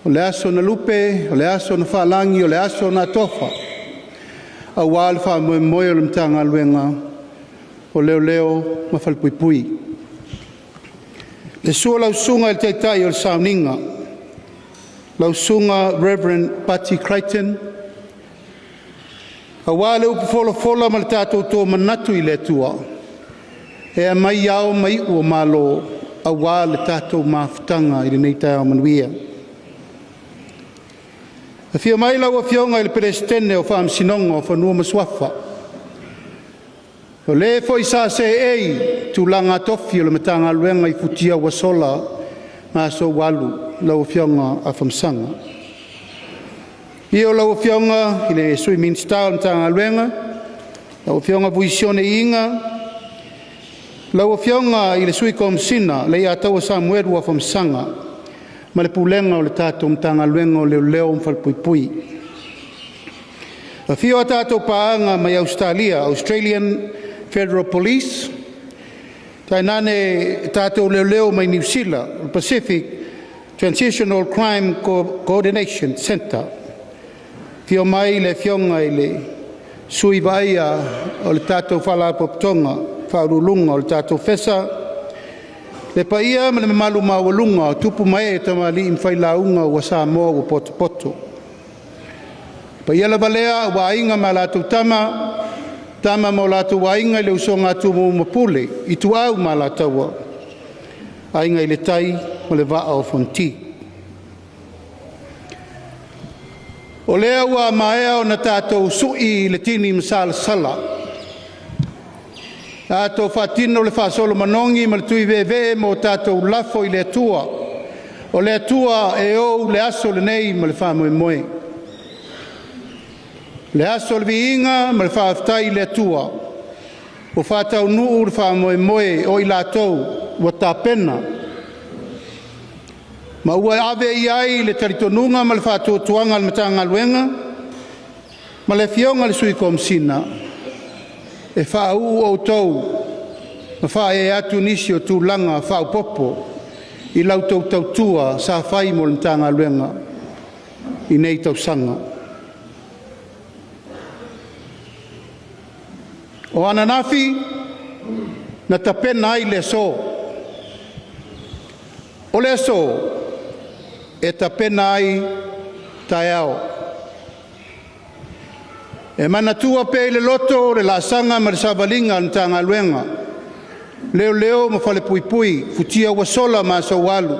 O le aso na lupe, o le aso na faalagi o le aso na atofa aua le faamoemoe o le Matagaluega o Leoleo ma Falepuipui. Le susu o lau Susuga i le Taitai o le Sauniga, lau Susuga Reverend Pati Crichton, aua le upu folafola ma le tatou tomanatu i le Atua e aumai ao ma iu o Malo aua le tatou mafutaga i lenei taeao manuia. Afio mai lau Afioga i le Peresetene o Faamasinoga o Fanua ma Suafa, o le foi sa seei tulaga tofi o le Matagaluega i futia ua sola ma aso ua alu, lau Afioga Afamasaga. Afio lau Afioga i le Sui Minisita o le Matagaluega, lau Afioga Fuisione Iiga, lau Afioga i le Sui Komesina Leiataua Samuelu Afamasaga ma le Pulega o le tatou Matagaluega o Leoleo ma Falepuipui. Afio a tatou paaga mai Ausetalia, Australian Federal Police, tainane tatou leoleo mai Niu Sila o le Pacific Transitional Crime Coordination Centre. Afio mai le Afioga i le Sui Vaaia o le tatou Faalapotopotoga, Faauluuluga o le tatou Ofisa, le paia ma le mamalu maualuga o tupu ma ee tamalii ma failauga ua Samoa ua potopoto. O paia lava lea aua Aiga ma latou Tama, Tama ma o latou Aiga, le usoga a Tumua ma Pule, Ituau ma Alataua, Aiga i le Tai ma le Vaa o Fonoti. O lea ua maea ona tatou sui le tini ma salasala, tatou faatino le faasolo manogi ma le tuiveevee ma o tatou lafo i le Atua, o le Atua e ou le aso lenei ma le faamoemoe. O le aso o le viiga ma le faafetai i le Atua ua faataunuu le faamoemoe o i latou ua tapena ma ua ave i ai le talitonuga ma le faatuatuaga o le Matagaluega ma le Afioga i le Sui Komesina e faauu outou ma faaee atu nisi o tulaga faaopopo i la outou tautua sa fai mo le Matagaluega i nei tausaga. O ananafi na tapena ai le aso, o le aso e tapena ai taeao. E manatua pea i le loto le laasaga ma le savaliga a le Matagaluega, Leoleo ma Falepuipui, futia ua sola ma aso ua alu,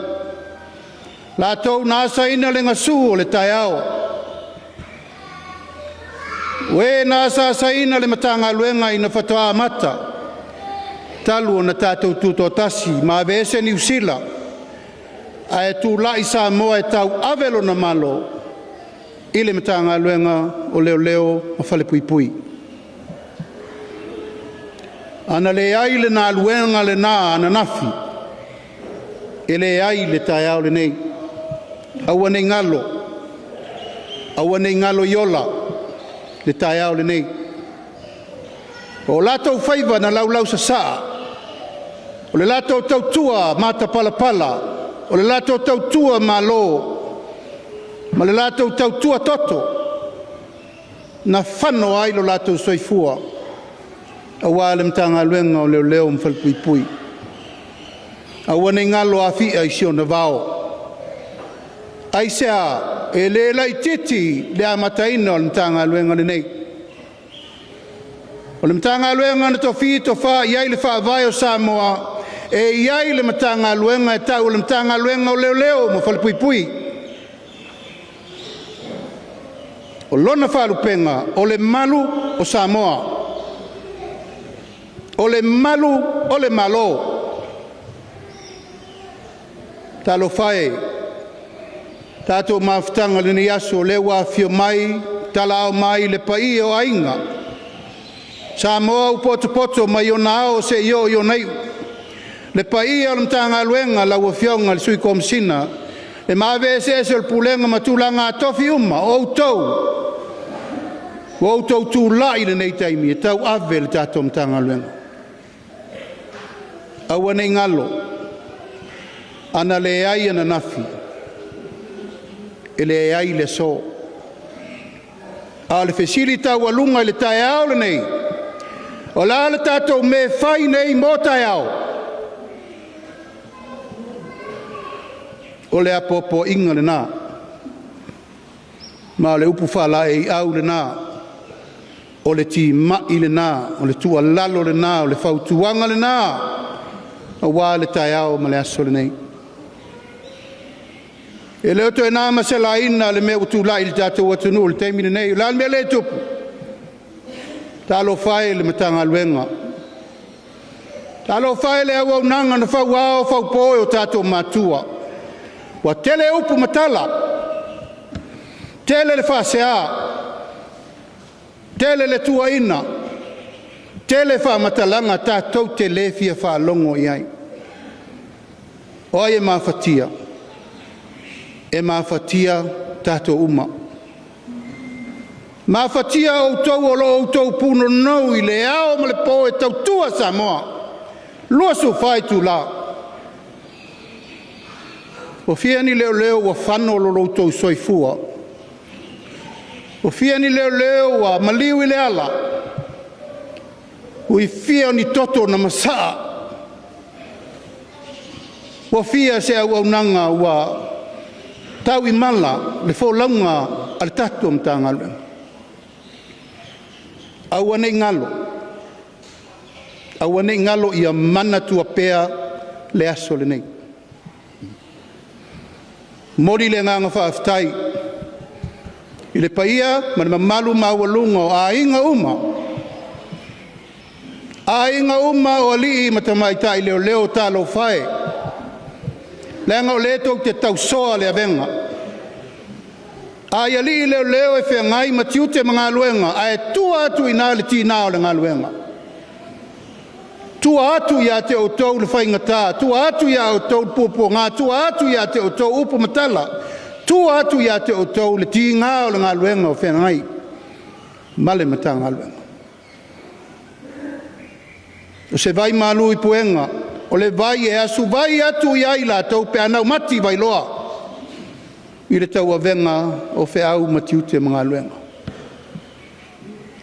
latou na asaina le gasu o le taeao, o e na asaasaina le Matagaluega ina faatoa amata talu ona tatou tutoatasi ma aveese Niu Sila ae tulai Samoa e tauave lona Malo i le Matagaluega o Leoleo ma Falepuipui. A na leai le galuega lena ananafi, e leai le taeao lenei. Aua ne i galo, aua ne i galo iola le taeao lenei. O latou faiva na laulausasaa, o le latou tautua matapalapala, o le latou tautua malo ma le latou tautua toto na fano ai lo latou soifua aua le Matagaluega o Leoleo ma Falepuipui. Aua ne i galo Afia i si ona vao. Aisea? E le laitiiti le amataina o le Matagaluega lenei. O le Matagaluega na tofi tofa i ai le Faavae o Samoa e i ai le Matagaluega e tau o le Matagaluega o Leoleo ma Falepuipui. O lona faalupega o le Malu o Samoa, o le Malu o le Malo. Talofa e, i tatou mafutaga i lenei aso, o lea ua afifio mai, talaao mai le paia o Aiga, Samoa ua potopoto mai ona ao seia oo i ona iu, le paia o le Matagaluega, lau Afioga i le Sui Komesina, le maave eseese o le Pulega ma tulaga tofi uma, o outou ua outou tulai i lenei taimi e tauave le tatou Matagaluega. Aua ne i galo, a na leai ananafi, E leai le aso. A o le fesili taualuga i le taeao lenei, o le a le tatou mea e fai nei mo taeao? O le apoapoaiga lena, ma o le upu faalaeiau lena, o le timai lena, o le tuualalo lena, o le fautuaga lena aua le taeao ma le aso lenei. E le o toe na ma se laina le mea ua tulai i le tatou atunuu i le taimi lenei. O le a le mea lea e tupu? Talofa e i le Matagaluega, talofa e i le auaunaga na fauao faupo e o tatou matua, ua tele upu ma tala, tele le faasea, tele le tuuaiga, tele faamatalaga tatou te le fia faalogo i ai. O ai e mafatia? E mafatia tatou uma. Mafatia outou o lo o outou punonou i le ao ma le po e tautua Samoa 24 itula. Ua fia ni leoleo ua fano lo outou soifua? Ua fia ni leoleo ua maliu i le ala? Ua fia ni toto na masaa? Ua fia se auaunaga ua tau i mala le folauga a le tatou Matagaluega? Aua nei galo, aua nei galo ia manatua pea le aso lenei. Momoli le agaga faafetai i le paia ma le mamalu maualuga o aiga uma, aiga uma o alii ma tamaitai leoleo, talofa e, leaga o lea tou te tausoa le avega. A i alii leoleo e feagai ma tiute ma galuega, ae tua atu i ina le tiga o le galuega. Tua atu ia te outou le faigata, tua atu ia outou le puapuaga, tua atu ia te outou upu ma tala, tua atu ia te outou le tiga o le galuega o feagai ma le Matagaluega. O se vai malu i puega, o le vai e asuvai atu i ai latou pe a naumati vailoa i le tauavega o feau ma tiute ma galuega.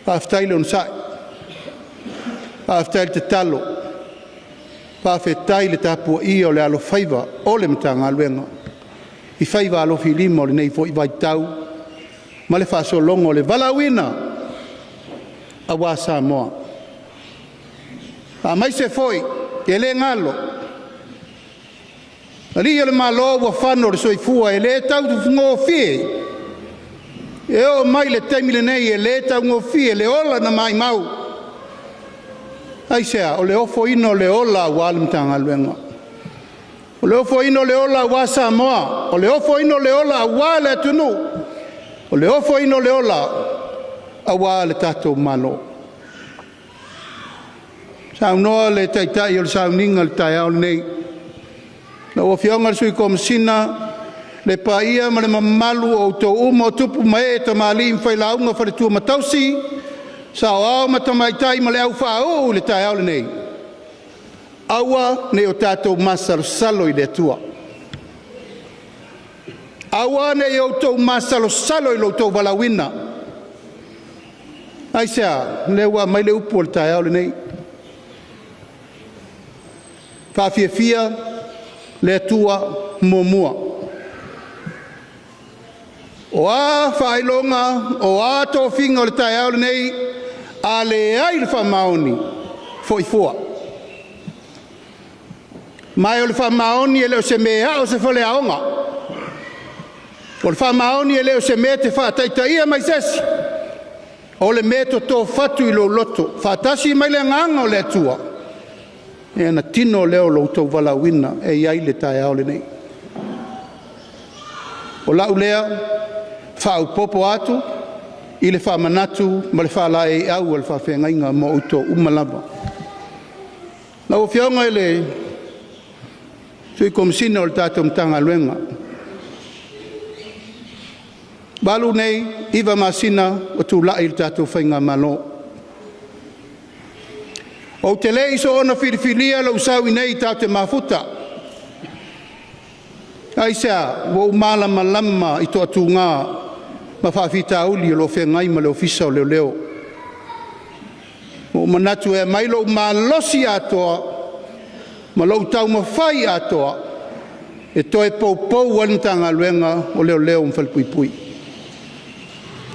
Faafetai le onosai, faafetai le tatalo, faafetai le tapuaia o le alofaiva o le Matagaluega i faiva alofilima o lenei foi vaitau ma le faasologa o le valaauina aua Samoa. Faamaise foi e le galo Alii o le Malo ua fano le soifua e le taugofie. E oo mai i le taimi lenei e le taugofie le ola na maumau. Aisea? O le ofoina o le ola aua le Matagaluega, o le ofoina o le ola aua Samoa, o le ofoina o le ola aua le atunuu, o le ofoina o le ola aua le tatou Malo. Saunoa le taitai o le sauniga i le taeao lenei, lau Afioga i le Sui Komesina, le paia ma le mamalu o outou uma o tupu ma ee, tamalii ma failauga, faletua ma tausi, saoao ma tamaitai ma le aufaauu i le taeao lenei, aua ne i o tatou masalosalo i le Atua. Aua ne i outou masalosalo i lo outou valaauina. Aisea? O lea ua aumai le upu o le taeao lenei. Faafiafia le Atua muamua. O a faailoga, o a tofiga o le taeao lenei, a leai le faamaoni, foi fua. Ma o le faamaoni e le o se mea e ao i se faleaoga. O le faamaoni e le o se mea e te faataitaia mai se isi, o le mea e toto fatu i lou loto faatasi mai le agaga o le Atua, ia ona tino lea o lo outou valaauina e i ai le taeao lenei. O lau lea faaopoopo atu i le faamanatu ma le faalaeiau a le faafeagaiga ma outou uma lava. Lau Afioga i le Sui Komesina o le tatou Matagaluega, 8 nei, 9 masina o tulai le tatou Faigamalo. Ou te le i soona filifilia lou sau i inei tatou te mafuta, Aisea? Ua ou malamalama i toatuga ma faafitauli o lo o feagai ma le Ofisa o Leoleo. Ua ou manatu e aumai lou malosi atoa ma lou taumafai atoa e toe poupou ai le Matagaluega o Leoleo ma Falepuipui.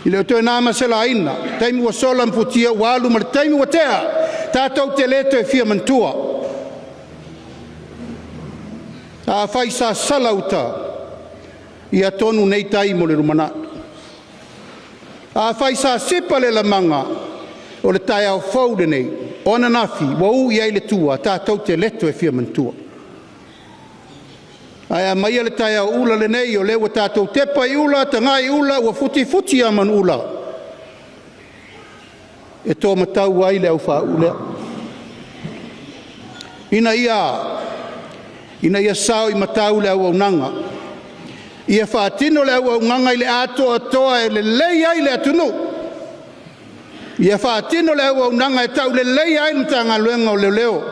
E le o toe na ma se laina, taimi ua sola ma futia ua alu ma le taimi ua tea, tatou te le toe fia manatua. Afai sa sala uta, ia tonu nei tai mo le lumanai. Afai sa sipa le lamaga, o le taeao fou lenei o ananafi ua ui ai le tua tatou te le toe fia manatua. Ae amaia le taeao ula lenei o lea ua tatou tepa i ula, tagai i ula ua futifuti a manuula e tomatau ai le aufaauu lea. Ina ia sao i matau le auaunaga, ia faatino le auaunaga i le atoatoa e lelei ai le atunuu, ia faatino le auaunaga e tauleleia ai le Matagaluega o Leoleo,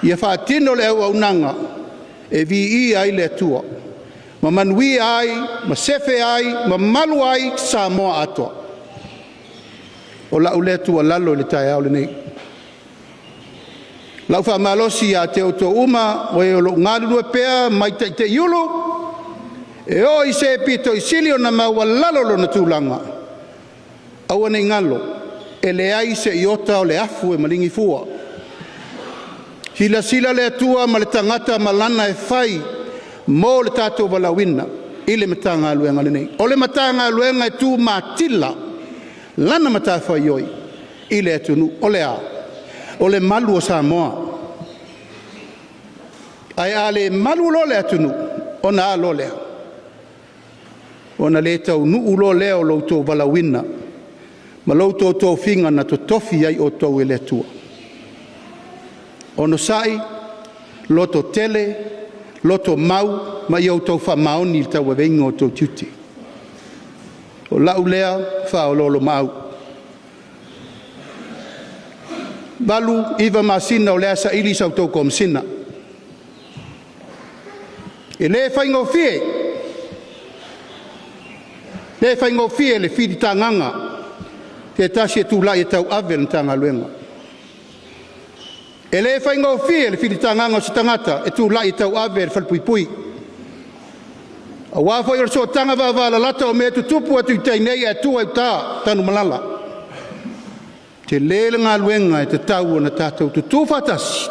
ia faatino le auaunaga e viia ai le Atua ma manuia ai ma sefe ai ma malu ai Samoa atoa. O lau lea tuualalo i le taeao lenei. Lau faamalosi ia te outou uma o e o lo o galulue pea mai taitaiulu e oo i se pito i sili ona maualalo lona tulaga, aua ne i galo, e leai se iota o le afu e maligi fua. Silasila le Atua ma le tagata ma lana e fai mo le tatou valaauina i le Matagaluega lenei. O le Matagaluega e tumatila lana matafaioi i le atunuu. O le a? O le malu o Samoa. Ae a le malu loa le atunuu, ona a loa lea? Ona le taunuu loa lea o lo outou valaauina ma lo outou tofiga na totofi ai outou e le Atua. Onosai, lototele, lotomau ma ia outou faamaoni i le tauaveina o outou tiute. O lau lea faaoloolomaau. 8, 9 masina o lea e saili sa outou Komesina. E le faigofie, le faigofie le filitagaga se tasi e tulai e tauave le Matagaluega. E le faigofie le filitagaga o se tagata e tulai e tauave le falepuipui. Aua foi o le sootaga vavalalata o mea e tutupu atu i tai nei ae tua i uta Tanumalala. Tele le galuega e tatau ona tatou tutu faatasi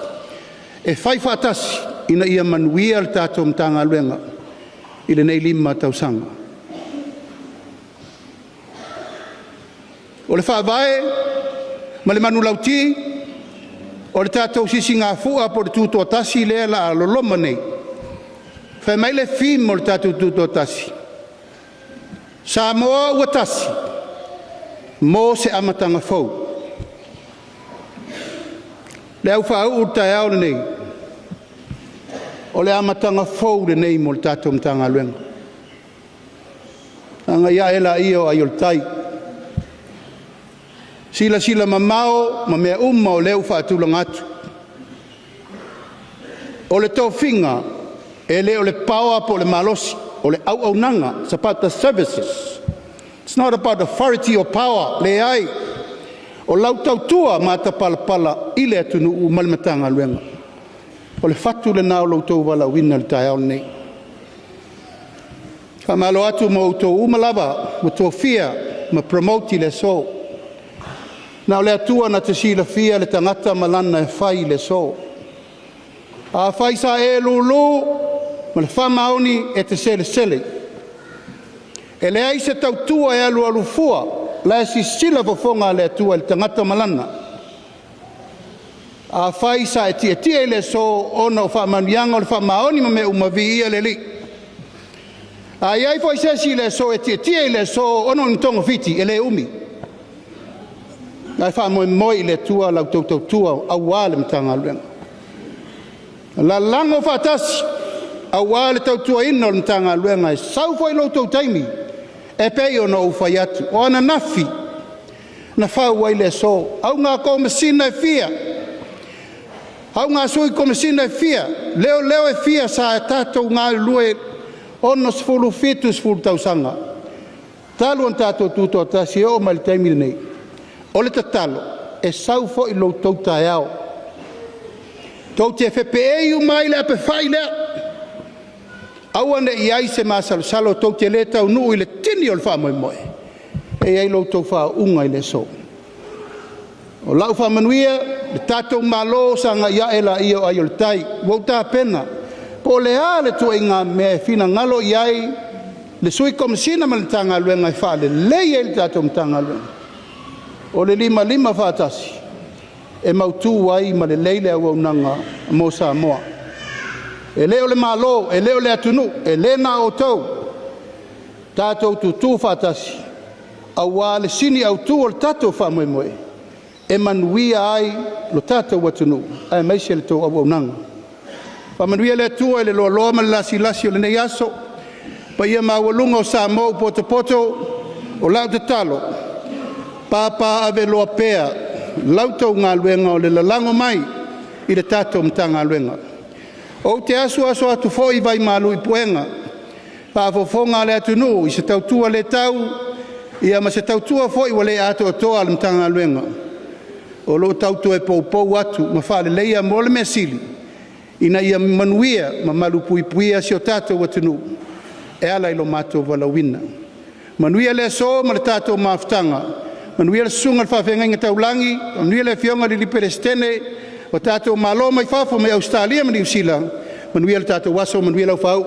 e fai faatasi ina ia manuia le tatou Matagaluega i lenei 5 tausaga. O le Faavae ma le manulauti o le tatou Sisigafua po o le Tutoatasi lea o le a loloma nei, fai mai le theme o le tatou Tutoatasi, Samoa ua tasi, mo se amataga fou. Le aufaauu i le taeao lenei, o le amataga fou lenei mo le tatou Matagaluega. Agai ae laia o ai o le tai, silasila mamao ma mea uma o lea ua faatulaga atu. O le tofiga, e le o le power po o le malosi, o le auaunaga. It's about the services. It's not about authority or power. Leai, o lau tautua matapalapala i le atunuu ma le Matagaluega, o le fatu lena o lo outou valaauina i le taeao lenei. Faamalo atu mo outou uma lava ua tofia ma promote i le aso. Na o le Atua na te silafia le tagata ma lana e fai i le aso. Afai sa e lulu ma le faamaoni, e te selesele. E leai se tautua e alualu fua, o la e sisila fofoga o le Atua i le tagata ma lana. Afai sa e tietie i le aso ona o faamanuiaga o le faamaoni ma mea uma, viia le Alii. A i ai foi se isi i le aso e tietie i le aso ona o ni togafiti, e le umi, ae faamoemoe i le Atua la outou tautua aua le Matagaluega. Lalago faatasi aua le tautuaina o le Matagaluega e sau foi lo outou taimi e pei ona ou fai atu. O ananafi na fau ai le aso, auga komesina e fia Auga sui Komesina e fia, leoleo e fia sa tatou galulue 60, 70 tausaga talu ona tatou tutoatasi e oo mai le taimi lenei. O le tatalo e sau foi lo outou taeao, tou te fepeei uma ai i le apefai lea, aua ne i i ai se masalosalo tou te le taunuu i le tini o le faamoemoe e i ai lo outou faauuga i le aso. O lau faamanuia le tatou Malo sagai a'e laia o ai o le tai, ua ou tapena. Po o le a le ituaiga mea e finagalo i ai le Sui Komesina ma le Matagaluega e faaleleia ai le tatou Matagaluega, o le limalima faatasi e mautu ai ma lelei le auaunaga mo Samoa. E le o le Malo, e le o le atunuu, e le na o outou, tatou tutu faatasi aua le sini autu o le tatou faamoemoe e manuia ai lo tatou atunuu aemaise le tou auaunaga. Faamanuia le Atua i le loaloa ma le lasilasi o lenei aso, paia maualuga o Samoa ua potopoto. O lau tatalo, papaaveloa pea la outou galuega o le lalago mai i le tatou Matagaluega. Ou te asuasu atu foi vaimalu i puega, faafofoga a le atunuu i se tautua le tau ma se tautua foi ua le atoatoa a le Matagaluega, o lo o tau toe poupou atu ma faaleleia mo le measili ina ia manuia ma malupuipuia si o tatou atunuu e ala i lo matou valaauina. Manuia le aso ma le tatou mafutaga, manuia le susuga i le faafeagaiga taulagi, manuia le Afioga i le Peresetene o tatou malo mai fafo mai Ausetalia ma Niu Sila, manuia le tatou aso, manuia lau faauu.